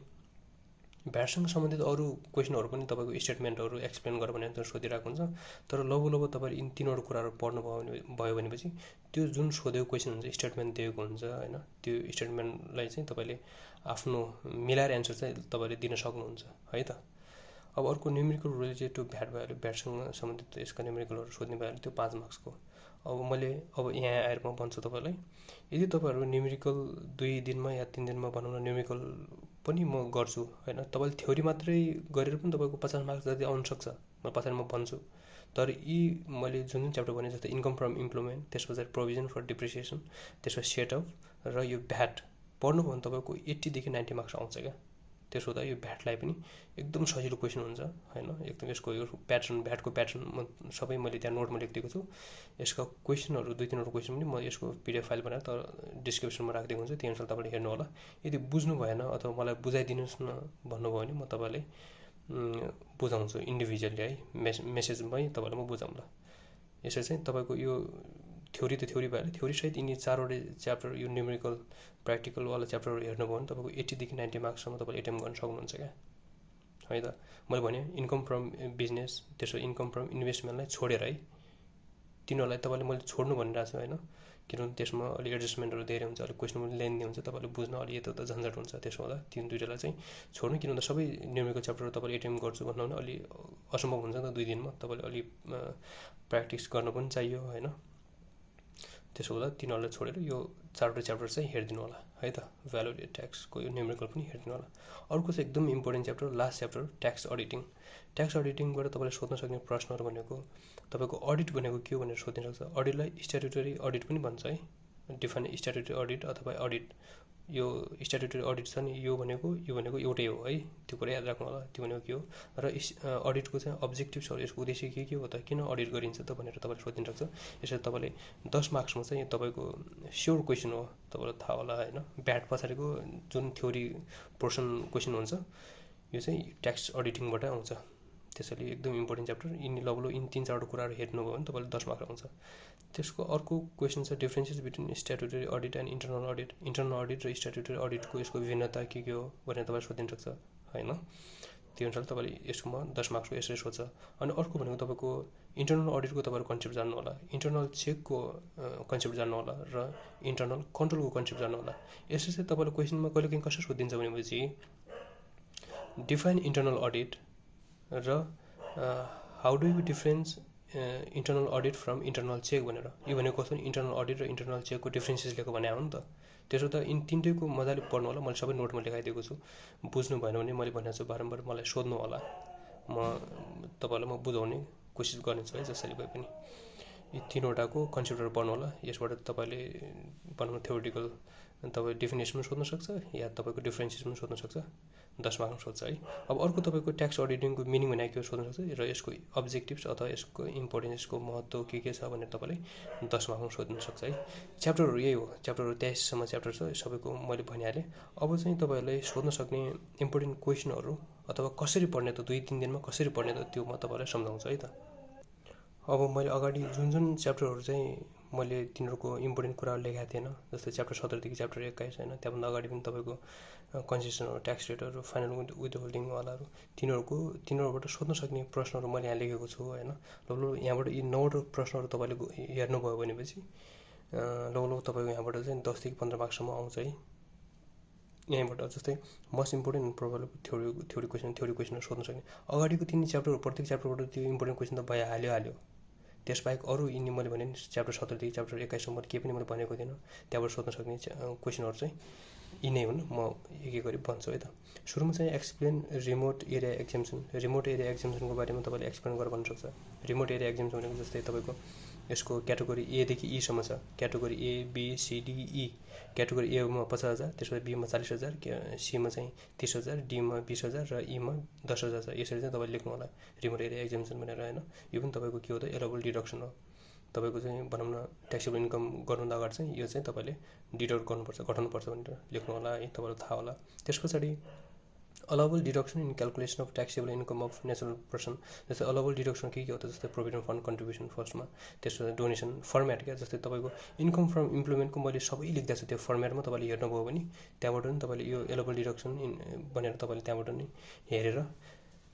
Speaker 1: भ्याटसँग सम्बन्धित अरू क्वेसनहरू पनि तपाईँको स्टेटमेन्टहरू एक्सप्लेन गर भनेर सोधिरहेको हुन्छ। तर लगभग तपाईँले यिन तीनवटा कुराहरू पढ्नुभयो भनेपछि त्यो जुन सोधेको क्वेसन हुन्छ, स्टेटमेन्ट दिएको हुन्छ हैन, त्यो स्टेटमेन्टलाई चाहिँ तपाईँले आफ्नो मिलाएर एन्सर चाहिँ तपाईँले दिन सक्नुहुन्छ है त। अब अर्को numerical related to VAT value, भ्याटसँग सम्बन्धित यसका न्युमेरिकलहरू सोध्ने भयो भने त्यो 5 मार्क्सको। अब मैले यहाँ आएर म भन्छु तपाईँलाई, यदि तपाईँहरू न्युमेरिकल 2 दिनमा या 3 दिनमा भनौँ न न्युमेरिकल पनि म गर्छु हैन, तपाईँले थ्योरी मात्रै गरेर पनि तपाईँको 50 मार्क्स जति आउन सक्छ, म पछाडि म भन्छु। तर यी मैले जुन च्याप्टर भने जस्तै इन्कम फ्रम इम्प्लोइमेन्ट, त्यस पछाडि प्रोभिजन फर डिप्रिसिएसन, त्यसपछि सेटअप र यो भ्याट पढ्नुभयो भने तपाईँको 80 देखि 90 मार्क्स आउँछ क्या। त्यसो हुँदा यो भ्याटलाई पनि एकदम सजिलो क्वेसन हुन्छ हैन। एकदम यसको यो प्याटर्न, भ्याटको प्याटर्न म सबै मैले त्यहाँ नोटमा लेखिदिएको छु। यसका क्वेसनहरू 2-3 क्वेसन पनि म यसको PDF फाइल बनाएर तर डिस्क्रिप्सनमा राखिदिएको हुन्छ, त्यही अनुसार तपाईँले हेर्नु होला। यदि बुझ्नु भएन अथवा मलाई बुझाइदिनुहोस् न भन्नुभयो भने म तपाईँलाई बुझाउँछु इन्डिभिजुअली है, मेसेजमै तपाईँलाई म बुझाउँला। यसरी चाहिँ तपाईँको यो थ्योरी त थ्योरी भयो, थ्योरी सहित यिनी 4वटा च्याप्टर यो न्युमेरिकल प्र्याक्टिकलवाला च्याप्टरहरू हेर्नुभयो भने तपाईँको 80 देखि 90 मार्क्ससम्म तपाईँले एटेम्प गर्न सक्नुहुन्छ क्या है त। मैले भने इन्कम फ्रम बिजनेस, त्यसो इन्कम फ्रम इन्भेस्टमेन्टलाई छोडेर है, तिनीहरूलाई तपाईँले मैले छोड्नु भनिरहेको छु हैन, किनभने त्यसमा अलिक एडजस्टमेन्टहरू धेरै हुन्छ, अलिक क्वेसन पनि लेन्दी हुन्छ, तपाईँले बुझ्न अलि यता झन्झट हुन्छ। त्यसो हुँदा तीन दुईटालाई चाहिँ छोड्नु, किनभने सबै न्युमेरिकल च्याप्टर तपाईँले एटेम्प गर्छु भन्नु भने अलि असम्भव हुन्छ नि त 2 दिनमा। तपाईँले अलि प्र्याक्टिस गर्न पनि चाहियो हैन। त्यसो हुँदा तिनीहरूलाई छोडेर यो 4वटा च्याप्टर चाहिँ हेरिदिनु होला है त। भ्यालु एडेड ट्याक्सको यो न्युमेरिकल पनि हेरिदिनु होला। अर्को चाहिँ एकदम important chapter, last chapter, tax auditing. Tax अडिटिङबाट तपाईँले सोध्न सक्ने प्रश्नहरू भनेको तपाईँको अडिट भनेको के हो भनेर सोध्न सक्छ। अडिटलाई स्ट्याट्युटरी अडिट पनि भन्छ है, डिफाइन स्ट्याट्युटरी अडिट अथवा अडिट। यो स्ट्याट्युटरी अडिट छ नि, यो भनेको एउटै हो है, त्यो कुरा याद राख्नु होला। त्यो भनेको के हो र अडिटको चाहिँ अब्जेक्टिभ्सहरू, यसको उद्देश्य के हो त, किन अडिट गरिन्छ त भनेर तपाईँले सोधिन सक्छ। यसरी तपाईँले 10 मार्क्समा चाहिँ तपाईँको स्योर क्वेसन हो, तपाईँलाई थाहा होला हैन। भ्याट पछाडिको जुन थ्योरी पोर्सन क्वेसन हुन्छ यो चाहिँ ट्याक्स अडिटिङबाट आउँछ। त्यसैले एकदम इम्पोर्टेन्ट च्याप्टर। यिनी लगभग यिनी 3-4वटा कुराहरू हेर्नुभयो भने तपाईँले 10 मार्क्स आउँछ। त्यसको अर्को क्वेसन छ differences between statutory audit and internal audit. Internal audit र स्ट्याट्युटरी अडिटको यसको भिन्नता के हो भनेर तपाईँले सोधिन सक्छ हैन। त्यो अनुसार तपाईँले यसमा 10 मार्क्सको यसरी सोध्छ। अनि अर्को भनेको तपाईँको इन्टरनल अडिटको तपाईँहरू कन्सेप्ट जान्नु होला, इन्टरनल चेकको कन्सेप्ट जान्नु होला र इन्टरनल कन्ट्रोलको कन्सेप्ट जान्नु होला। यसरी चाहिँ तपाईँले क्वेसनमा कहिलेकाहीँ कसरी सोधिन्छ भनेपछि डिफाइन इन्टरनल अडिट र how do you difference internal audit from internal check भनेर। यो भनेको कस्तो, इन्टरनल अडिट र इन्टरनल चेकको डिफ्रेन्सेस लेखेको भने हो नि त। त्यसो त यिन तिनटैको मजाले पढ्नु होला। मैले सबै नोटमा लेखाइदिएको छु। बुझ्नु भएन भने मैले भनेको छु बारम्बार मलाई सोध्नु होला, तपाईँलाई म बुझाउने कोसिस गर्नेछु है जसरी भए पनि। यी 3वटाको कन्सेप्टहरू पढ्नु होला। यसबाट तपाईँले भनौँ थ्योरिटिकल तपाईँ डेफिनेसन पनि सोध्न सक्छ या तपाईँको डिफ्रेन्सिएसन पनि सोध्न सक्छ, 10 मार्क्समा सोध्छ है। अब अर्को तपाईँको ट्याक्स अडिटिङको मिनिङ भनेको के हो सोध्न सक्छ र यसको अब्जेक्टिभ्स अथवा यसको इम्पोर्टेन्स, यसको महत्त्व के छ भनेर तपाईँले 10 मार्क्समा सोध्न सक्छ है। च्याप्टरहरू यही हो, च्याप्टरहरू 23सम्म च्याप्टर छ, सबैको मैले भनिहालेँ। अब चाहिँ तपाईँहरूलाई सोध्न सक्ने इम्पोर्टेन्ट क्वेसनहरू अथवा कसरी पढ्ने त 2-3 दिनमा कसरी पढ्ने त त्यो म तपाईँलाई सम्झाउँछु है त। अब मैले अगाडि जुन च्याप्टरहरू चाहिँ मैले तिनीहरूको इम्पोर्टेन्ट कुराहरू लेखाएको थिएन, जस्तै च्याप्टर 17 देखि च्याप्टर 21 होइन, त्यहाँभन्दा अगाडि पनि तपाईँको कन्सेसनहरू, ट्याक्स रेटहरू, फाइनल विथहोल्डिङवालाहरू तिनीहरूबाट सोध्न सक्ने प्रश्नहरू मैले यहाँ लेखेको छु होइन। ल यहाँबाट यी 9वटा प्रश्नहरू तपाईँले हेर्नुभयो भनेपछि ल तपाईँको यहाँबाट चाहिँ 10 देखि 15 मार्क्ससम्म आउँछ है। यहीँबाट जस्तै मोस्ट इम्पोर्टेन्ट प्रोब्लम थ्योरी क्वेसनहरू सोध्न सक्ने अगाडिको 3 च्याप्टरहरू, प्रत्येक च्याप्टरबाट त्यो इम्पोर्टेन्ट क्वेसन त भइहाल्यो। त्यसबाहेक अरू यिनी मैले भने नि च्याप्टर 17 देखि च्याप्टर 21 सम्म केही पनि मैले भनेको थिएन, त्यहाँबाट सोध्न सक्ने क्वेसनहरू चाहिँ यी नै हुन्। म एक गरी भन्छु है त। सुरुमा चाहिँ explain remote area exemption. Remote area एक्जाम्सनको बारेमा तपाईँले एक्सप्लेन गरेर भन्नु सक्छ। रिमोट एरिया एक्जाम्सन भनेको जस्तै तपाईँको यसको क्याटेगोरी ए देखि ई सम्म छ। Category A, B, C, D, E. Category एमा 50,000, त्यसपछि बीमा 40,000, सीमा चाहिँ 30,000, डीमा 20,000 र ईमा 10,000 छ। यसरी चाहिँ तपाईँले लेख्नु होला रिमोट एरिया एक्जाम्सन भनेर होइन। यो पनि तपाईँको के हो त एलोबल डिडक्सन हो। तपाईँको चाहिँ भनौँ न ट्याक्सेबल इन्कम गर्नुभन्दा अगाडि चाहिँ यो चाहिँ तपाईँले डिडक्ट गर्नुपर्छ, घटाउनुपर्छ भनेर लेख्नु होला है, तपाईँलाई थाहा होला। त्यस पछाडि allowable deduction in calculation of taxable income of natural person. जस्तै अलाउबल डिडक्सन के हो त, जस्तै प्रोभिडेन्ट फन्ड कन्ट्रिब्युसन फर्स्टमा, त्यसपछि डोनेसन फर्मेट क्या। जस्तै तपाईँको इन्कम फ्रम इम्प्लोइमेन्टको मैले सबै लेख्दैछु त्यो फर्मेटमा, तपाईँले हेर्नुभयो भने त्यहाँबाट पनि तपाईँले यो एलाउबल डिडक्सन भनेर तपाईँले त्यहाँबाट नि हेरेर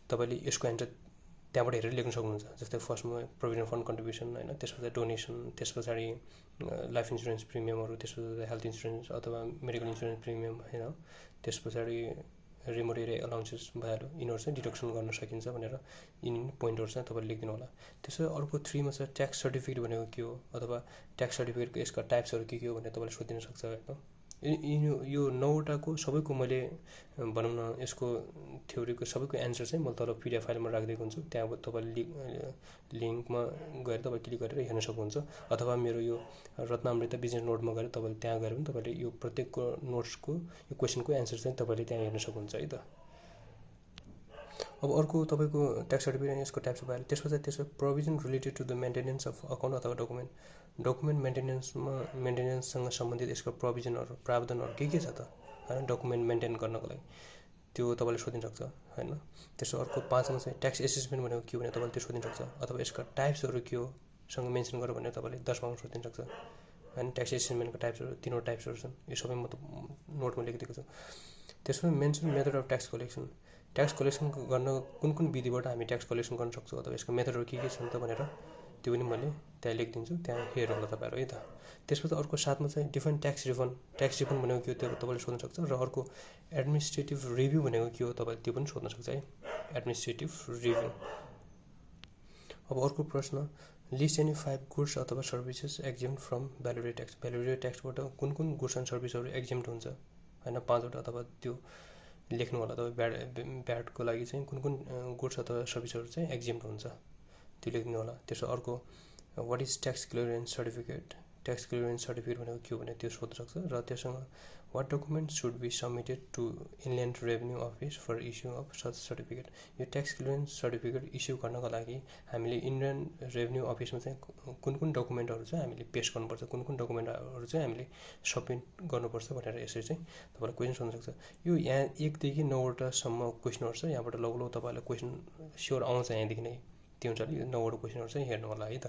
Speaker 1: तपाईँले यसको एन्सर त्यहाँबाट हेरेर लेख्न सक्नुहुन्छ। जस्तै फर्स्टमा प्रोभिडेन्ट फन्ड कन्ट्रिब्युसन होइन, त्यस पछाडि डोनेसन, त्यस पछाडि लाइफ इन्सुरेन्स प्रिमियमहरू, त्यस पछाडि हेल्थ इन्सुरेन्स अथवा मेडिकल इन्सुरेन्स प्रिमियम होइन, त्यस पछाडि रिमोट एरिया अलाउन्सेस भइहाल्यो। यिनीहरू चाहिँ डिडक्सन गर्न सकिन्छ भनेर यिनी पोइन्टहरू चाहिँ तपाईँले लेखिदिनु होला। त्यसो अर्को 3 मा छ ट्याक्स सर्टिफिकेट भनेको के हो, अथवा ट्याक्स सर्टिफिकेटको यसका टाइप्सहरू के हो भनेर तपाईँले सोधिन सक्छ होइन। यो 9वटाको सबैको मैले भनौँ न यसको थ्योरीको सबैको एन्सर चाहिँ मैले तल पिडिएफ फाइलमा राखिदिएको हुन्छु। त्यहाँ तपाईँले लिङ्कमा गएर तपाईँ क्लिक गरेर हेर्न सक्नुहुन्छ, अथवा मेरो यो रत्नामृत बिजनेस नोटमा गएर तपाईँले त्यहाँ गएर पनि तपाईँले यो प्रत्येकको नोट्सको यो क्वेसनको एन्सर चाहिँ तपाईँले त्यहाँ हेर्न सक्नुहुन्छ है त। अब अर्को तपाईँको ट्याक्स सर्टिफिकेट यसको टाइप्स भइहाल्यो। त्यसपछि provision related to the maintenance of account अथवा डकुमेन्ट मेन्टेनेन्ससँग सम्बन्धित यसको प्रोभिजनहरू, प्रावधानहरू के छ त होइन, डकुमेन्ट मेन्टेन गर्नको लागि त्यो तपाईँले सोधिन सक्छ होइन। त्यसो अर्को 5 मा चाहिँ ट्याक्स एसेसमेन्ट भनेको के हो भनेर तपाईँले त्यो सोधिन सक्छ, अथवा यसका टाइप्सहरू के हो सँग मेन्सन गरेर भनेर तपाईँले 10 मा सोधिन सक्छ होइन। ट्याक्स एसेसमेन्टको टाइप्सहरू 3वटा टाइप्सहरू छन्, यो सबै म नोटमा लेखिदिएको छु। त्यसमा mention method of tax collection. Tax collection गर्न कुन विधिबाट हामी ट्याक्स कलेक्सन गर्न सक्छौँ, अथवा यसको मेथडहरू के छन् त भनेर त्यो पनि मैले त्यहाँ लेखिदिन्छु, त्यहाँ हेर्नु होला तपाईँहरू है त। त्यसपछि अर्को 7 मा चाहिँ different tax refund. Tax refund भनेको के हो त्यो तपाईँले सोध्न सक्छ। र अर्को एडमिनिस्ट्रेटिभ रिभ्यू भनेको के हो तपाईँले त्यो पनि सोध्न सक्छ है, एडमिनिस्ट्रेटिभ रिभ्यू। अब अर्को प्रश्न, लिस्ट एनी 5 गुड्स अथवा services exempt from value tax. Value ट्याक्सबाट कुन गुड्स एन्ड सर्भिसहरू एक्जेम्ट हुन्छ होइन, 5वटा अथवा त्यो लेख्नु होला तपाईँ। भ्याटको लागि चाहिँ कुन गुड्स अथवा सर्भिसहरू चाहिँ एक्जेम्ट हुन्छ त्यो लेख्नु होला। त्यसो अर्को what is tax clearance certificate. Tax clearance certificate भनेको के हो भने त्यो सोध्न सक्छ। र त्योसँग what document should be submitted to inland revenue office for issue of such certificate. यो ट्याक्स क्लियरेन्स सर्टिफिकेट इस्यु गर्नको लागि हामीले इन्डियन रेभेन्यू अफिसमा चाहिँ कुन डकुमेन्टहरू चाहिँ हामीले पेस गर्नुपर्छ, कुन डकुमेन्टहरू चाहिँ हामीले सबमिट गर्नुपर्छ भनेर यसरी चाहिँ तपाईँलाई क्वेसन सोध्न सक्छ। यो यहाँ 1 देखि 9वटासम्म क्वेसनहरू छ। यहाँबाट लौ तपाईँलाई क्वेसन स्योर आउँछ यहाँदेखि नै, त्यो अनुसारले यो 9वटा क्वेसनहरू चाहिँ हेर्नु होला है त।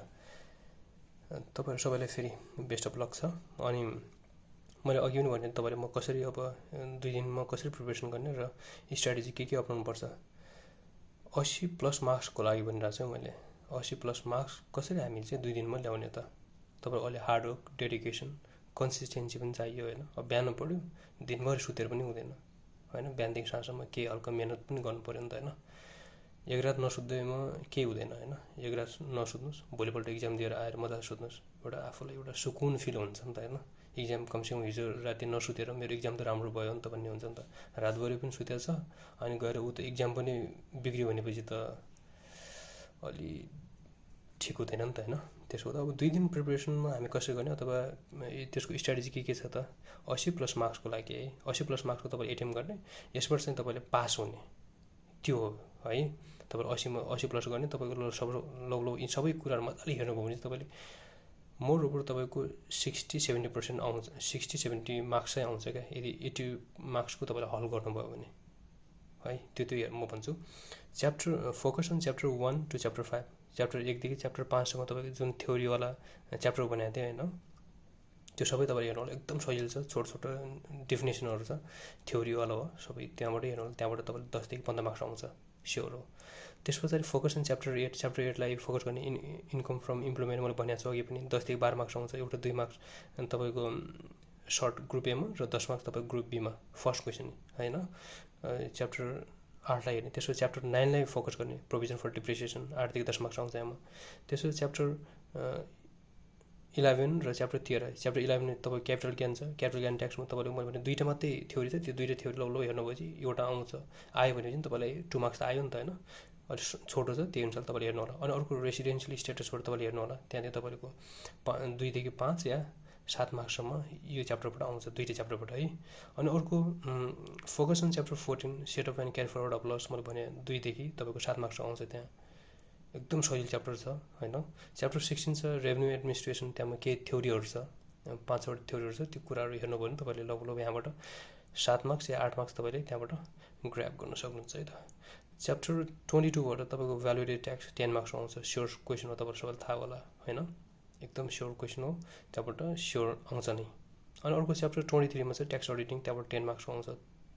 Speaker 1: तपाईँहरू सबैलाई फेरि बेस्ट अफ लक छ। अनि मैले अघि पनि भने तपाईँले म कसरी अब 2 दिनमा कसरी प्रिपरेसन गर्ने र स्ट्राटेजी के अप्नाउनु पर्छ 80+ मार्क्सको लागि भनिरहेको छु मैले। 80+ मार्क्स कसरी हामी चाहिँ 2 दिनमा ल्याउने त। तपाईँहरू अहिले हार्डवर्क, डेडिकेसन, कन्सिस्टेन्सी पनि चाहियो होइन। अब बिहान पढ्यो दिनभरि सुतेर पनि हुँदैन होइन, बिहानदेखि साँझसम्म केही हल्का मेहनत पनि गर्नु पऱ्यो नि त होइन। एक रात नसुत्दैमा केही हुँदैन होइन। एक रात नसुत्नुहोस्, भोलिपल्ट इक्जाम दिएर आएर मजाले सुत्नुहोस्, एउटा आफूलाई एउटा सुकुन फिल हुन्छ नि त होइन। इक्जाम कमसेकम हिजो राति नसुतेर मेरो इक्जाम त राम्रो भयो नि त भन्ने हुन्छ नि त। रातभरि पनि सुतेको छ अनि गएर ऊ त इक्जाम पनि बिग्रियो भनेपछि त अलि ठिक हुँदैन नि त होइन। त्यसो हुँदा अब 2 दिन प्रिपरेसनमा हामी कसरी गर्ने, अथवा त्यसको स्ट्राटेजी के छ त 80+ मार्क्सको लागि है। 80+ मार्क्सको तपाईँले एटेम्प गर्ने, यसबाट चाहिँ तपाईँले पास हुने त्यो हो है। तपाईँले 80+ गर्ने, तपाईँको लौ यी सबै कुराहरू मजाले हेर्नुभयो भने चाहिँ तपाईँले मोरओभर तपाईँको 60-70% आउँछ, 60-70 मार्क्स चाहिँ आउँछ क्या, यदि 80 मार्क्सको तपाईँले हल गर्नुभयो भने है त्यो म भन्छु focus on chapter 1 to chapter 5 chapter 1 देखि च्याप्टर 5 सम्म तपाईँको जुन थ्योरीवाला च्याप्टर बनाएको थियो होइन त्यो सबै तपाईँले हेर्नु होला एकदम सजिलो छ छोटो डेफिनेसनहरू छ थ्योरीवाला हो सबै त्यहाँबाट हेर्नु होला त्यहाँबाट तपाईँले 10 देखि 15 मार्क्स आउँछ स्योर हो त्यस पछाडि फोकस अन च्याप्टर 8 लाई फोकस गर्ने इन्कम फ्रम इम्प्लोइमेन्ट मैले भनेको छु अघि पनि 10 देखि 12 मार्क्स आउँछ एउटा 2 मार्क्स तपाईँको सर्ट ग्रुप एमा र 10 मार्क्स तपाईँको ग्रुप बीमा फर्स्ट क्वेसन होइन च्याप्टर 8 लाई हेर्ने त्यसको च्याप्टर 9 लाई फोकस गर्ने प्रोभिजन फर डिप्रिसिएसन 8 देखि 10 मार्क्स आउँछ एमा त्यसको च्याप्टर 11 र च्याप्टर 13 च्याप्टर 11 में तपाईँ क्यापिटल गेन छ क्यापिटल गेन ट्याक्समा तपाईँले मैले भने दुईटा मात्रै थ्योरी छ त्यो दुईटा थ्योरी ल हेर्नुभएपछि एउटा आउँछ आयो भने चाहिँ तपाईँलाई 2 मार्क्स त आयो नि त होइन अलिक छोटो छ त्यही अनुसार तपाईँले हेर्नु होला अनि अर्को रेसिडेन्सियल स्टेटसबाट तपाईँले हेर्नु होला त्यहाँदेखि तपाईँको 2 देखि 5 या 7 मार्क्ससम्म यो च्याप्टरबाट आउँछ दुईटा च्याप्टरबाट है अनि अर्को focus on chapter 14 set up and carry forward of loss मैले भने 2 देखि तपाईँको 7 मार्क्स आउँछ त्यहाँ एकदम सजिलो च्याप्टर छ होइन च्याप्टर 16 छ रेभेन्यू एडमिनिस्ट्रेसन त्यहाँमा केही थ्योरीहरू छ 5वटा थ्योरीहरू छ त्यो कुराहरू हेर्नुभयो भने तपाईँले लगभग यहाँबाट 7 मार्क्स या 8 मार्क्स तपाईँले त्यहाँबाट ग्र्याब गर्न सक्नुहुन्छ है त च्याप्टर 22 बाट तपाईँको भ्यालुएटेड ट्याक्स 10 मार्क्स आउँछ स्योर क्वेसन हो तपाईँलाई सबैलाई थाहा होला होइन एकदम स्योर क्वेसन हो त्यहाँबाट स्योर आउँछ नि अनि अर्को च्याप्टर 23 मा चाहिँ ट्याक्स अडिटिङ त्यहाँबाट 10 मार्क्स आउँछ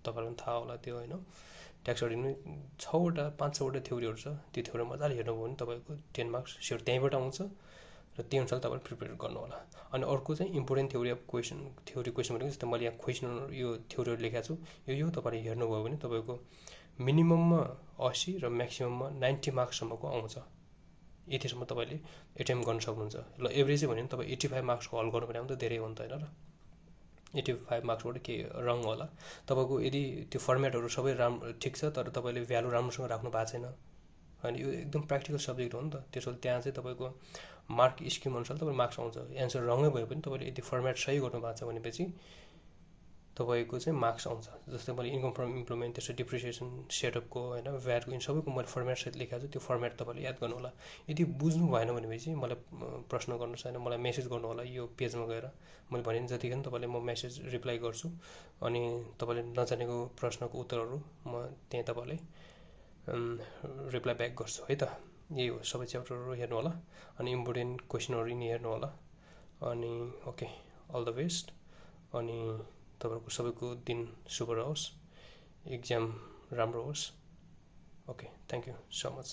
Speaker 1: तपाईँलाई पनि थाहा होला त्यो होइन ट्याक्स अडिटिङ 5-6वटा थ्योरीहरू छ त्यो थ्योरी मजाले हेर्नुभयो भने तपाईँको 10 मार्क्स स्योर त्यहीँबाट आउँछ र त्यही अनुसार तपाईँले प्रिपेयर गर्नु होला अनि अर्को चाहिँ important theory of theory question भनेको जस्तै मैले यहाँ क्वेसन यो थ्योरीहरू लेखेको छु यो तपाईँले हेर्नुभयो भने तपाईँको मिनिमममा 80 र म्याक्सिमममा 90 मार्क्ससम्मको आउँछ यतिसम्म तपाईँले एटेम्प गर्न सक्नुहुन्छ ल एभरेजै भन्यो भने तपाईँ 85 मार्क्सको हल गर्नु भने त धेरै हो नि त होइन र 85 मार्क्सबाट के रङ होला तपाईँको यदि त्यो फर्मेटहरू सबै ठिक छ तर तपाईँले भ्यालु राम्रोसँग राख्नु भएको छैन होइन यो एकदम प्र्याक्टिकल सब्जेक्ट हो नि त त्यसैले त्यहाँ चाहिँ तपाईँको मार्क स्किम अनुसार तपाईँको मार्क्स आउँछ एन्सर रङै भयो भने तपाईँले यदि फर्मेट सही गर्नु भएको छ भनेपछि तपाईँको चाहिँ मार्क्स आउँछ जस्तै मैले इन्कम फ्रम इम्प्लोइमेन्ट त्यसको डिप्रिसिएसन सेटअपको होइन भ्याटको इन सबैको मैले फर्मेट सहित लेखेको छु त्यो फर्मेट तपाईँले याद गर्नु होला यदि बुझ्नु भएन भनेपछि मलाई प्रश्न गर्नुहोस् होइन मलाई मेसेज गर्नु होला यो पेजमा गएर मैले भने जतिखेर तपाईँले म मेसेज रिप्लाई गर्छु अनि तपाईँले नजानेको प्रश्नको उत्तरहरू म त्यहाँ तपाईँलाई रिप्लाई ब्याक गर्छु है त यही हो सबै च्याप्टरहरू हेर्नु होला अनि इम्पोर्टेन्ट क्वेसनहरू नि हेर्नु होला अनि ओके अल द बेस्ट अनि तपाईँको सबैको दिन शुभ रहोस् एक्जाम राम्रो होस् okay thank you so much